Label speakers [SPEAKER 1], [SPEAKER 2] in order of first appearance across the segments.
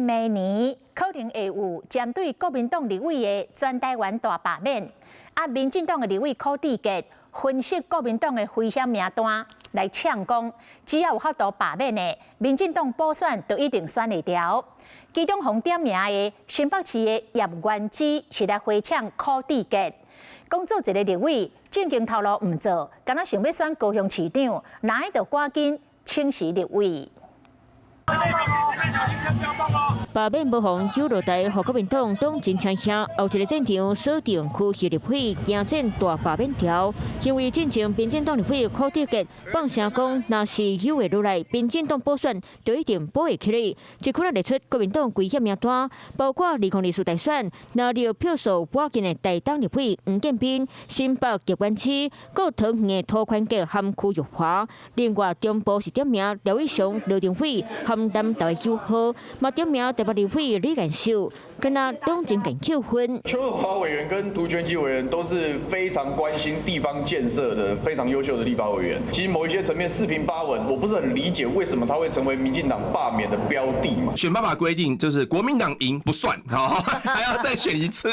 [SPEAKER 1] 明年可能會有針對國民黨立委的全台灣大罷免，啊，民進黨的立委柯志杰分析國民黨的危險名單來嗆講，只要有法度罷免的，民進黨補選就一定選會著。其中予點名的新北市的葉元之是來回嗆柯志杰，講做一个立委正經頭路毋做，敢若想欲選高雄市長，哪會就趕緊請辭立委。
[SPEAKER 2] 罷免無予人落台，予國民黨黨真聲響，後一个戰場鎖定區域立委，迎戰大罷免潮。因為進前民進黨立委柯志杰放聲講，若是有會落來，民進黨補選就一定補會起來。這可能列出國民黨危險名單，包括2024大選，拿著票數倚近的台東立委黃建斌、新北葉元之、閣桃園的涂寬杰和區玉華。另外中部是點名廖宇雄、劉庭輝和南投的邱浩，嘛點名台北立委李彥秀，敢若黨真共扣分。
[SPEAKER 3] 邱若華委員跟涂全吉委員都是非常關心地方建設的非常優秀的立法委員。其實某一些層面四平八穩，我不是很理解為什麼他會成為民進黨罷免的標的嘛？
[SPEAKER 4] 選辦法規定就是國民黨贏不算，好，還要再選一次。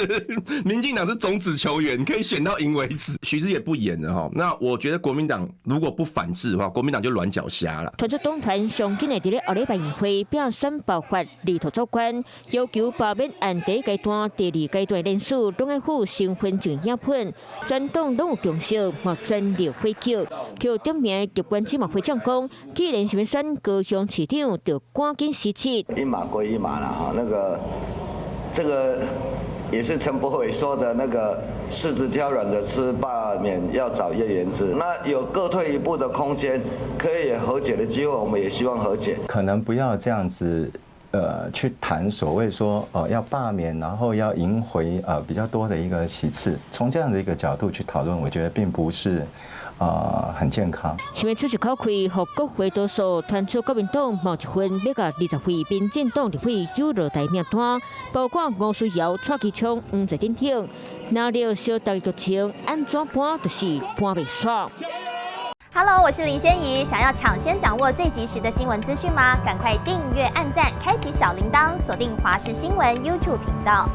[SPEAKER 4] 民進黨是種子球員，可以選到贏為止。許智傑不演了哈，那我覺得國民黨如果不反制的話，國民黨就軟腳蝦了。
[SPEAKER 2] 傳出黨團上緊的佇咧後禮拜議會，拼選罷法力圖阻關，要求罷免案第一階段、第二階段連署攏愛附身份證影本，全黨攏有共識，嘛全力回擊。予點名葉元之嘛回嗆講，既然是欲選高雄市長，就趕緊辭職。
[SPEAKER 5] 一碼歸一碼啦，哈，那個這個也是陳柏惟說的那個柿子挑軟的吃，罷免要找葉元之。那有各退一步的空間，可以和解的機會，我們也希望和解。
[SPEAKER 6] 可能不要這樣子，去談所謂說，要罷免，然後要贏回比較多的一個席次，從這樣的一個角度去討論，我覺得並不是很健康。
[SPEAKER 2] 想欲出一口氣，予國會多數傳出國民黨某一份欲共20位民進黨立委誘落台名單，包括吳思瑤、蔡其昌、黃捷等等。若著相同劇情，按怎搬就是搬袂煞。
[SPEAKER 7] Hello，我是林仙怡。想要搶先掌握最及時的新聞資訊嗎？趕快訂閱、按讚、開啟小鈴鐺，鎖定華視新聞 YouTube 頻道。